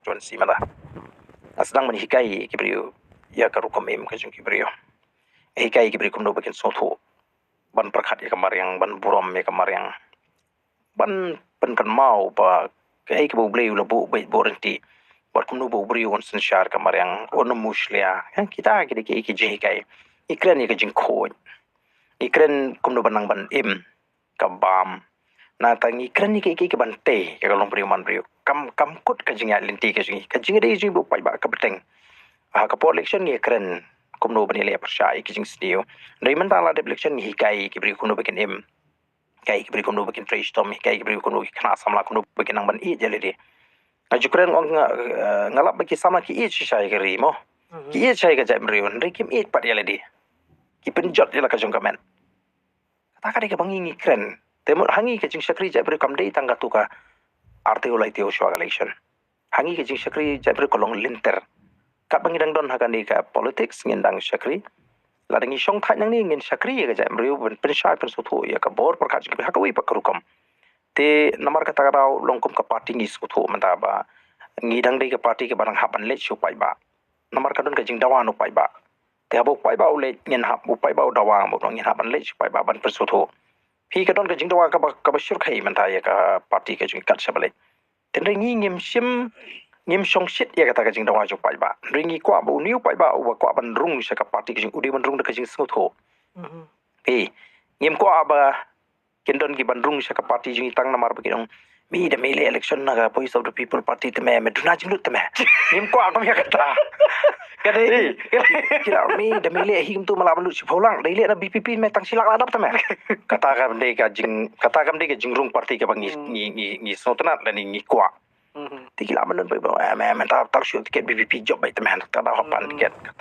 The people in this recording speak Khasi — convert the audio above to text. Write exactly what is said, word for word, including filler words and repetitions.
constituency mynta. Nga sdang ban hikai ïa ki briew ïa ka rukom im ka jong ki briew. Hikai ïa ki briew kumno ba kin sngewthuh ban pyrkhat ïa ka mariang, ban burom ïa ka mariang, ban pynkynmaw ba kaei kaba U Blei u la buh beit buh ryntih, bad kumno ba u briew un synshar ka mariang, un ym mushlia. Ïa kita ki dei ki, ki jinghikai. Ngi kren ïa ka jingkhuid, ngi kren kumno ba nang ban im ka bam. Nangta ngi kren ïa ki, ki, ki ban tei ïa ka longbriew manbriew. Kam, kam kut ka jingïaid lynti ka jong ngi, ka jingïadei jong ngi bad u paidbah ka bteng. Ha ka por election ngi kren kumno ban ïaleh pyrshah ïa ki jingsniew. Hynrei mynta la dep election ngi hikai ïa ki briew kumno ba kin im, hikai ïa ki briew kumno ba kin trei shitom, hikai ïa ki briew kumno ba kin khynnah samla, kumno ba kin nang ban ïeit ïa lade. Nga ju kren, nga, eh, nga lap ba ki samla ki ïeit shisha ïa ka ri mo. Ki ïeit shisha ïa ka jaitbynriew, hynrei kim ïeit pat ïa lade. Ki pynjot ïa la ka jong ka met. Kata ka dei kaba ngi, ngi kren. Te mut ha ngi ka jingshakri jaitbynriew kam dei tang katto ka ar taïew lai taïew shuwa ka election. Ha ngi ka jingshakri jaitbynriew ka long lynter. Katba ngi dang don ha kane ka politics ngin dang shakri. Lada ngi shong thait nangne ngin shakri ïa ka jaitbynriew, ban pynshai pynsngewthuh ïa ka bor pyrkhat jong ki briew ha kawei pat ka rukom. Te namar kata ka daw long kum ka party ngi sngewthuh mynta ba ngi dang dei ka party kaba dang hap ban leit sha u paidbah. Namar ka don ka jingdawa na u paidbah. Te haba u paidbah u leit ngin hap, u paidbah u dawa, ngin hap ban leit sha u paidbah ban pynsngewthuh. Hi ka don ka jingdawa kaba, kaba shyrkhei mynta ïa ka party ka jong ngi kat shaba leit. Te hynrei ngi ngim shim, ngim shongshit ïa kata ka jingdawa jong u paidbah. Hynrei ngi kwah ba une u paidbah uba kwah ban rung sha ka party ka jong ngi u dei ban rung da ka jingsngewthuh. Phi, ngim kwah ba kin don ki ban rung sha ka party jong ngi tang namar ba ki ong, "Me da me leh election na ka Voice of the People Party te me, me duna jinglut te me." Ngim kwah kum ïa kata. Ka dei, ki la, "Me da me leh hi kumtu me lah ban lut shiphew lak, da i leh na V P P me tang shi lak la dap te me." Kata kam dei ka jing, kata kam dei ka jingrung party kaba ngi, ngi, ngi, ngi sngewtynnat lane ngi kwah. Te ki la mynta ba, "Eh, me, me, ta, ta shu tiket V P P jop beit te me, ta da hap pan tiket."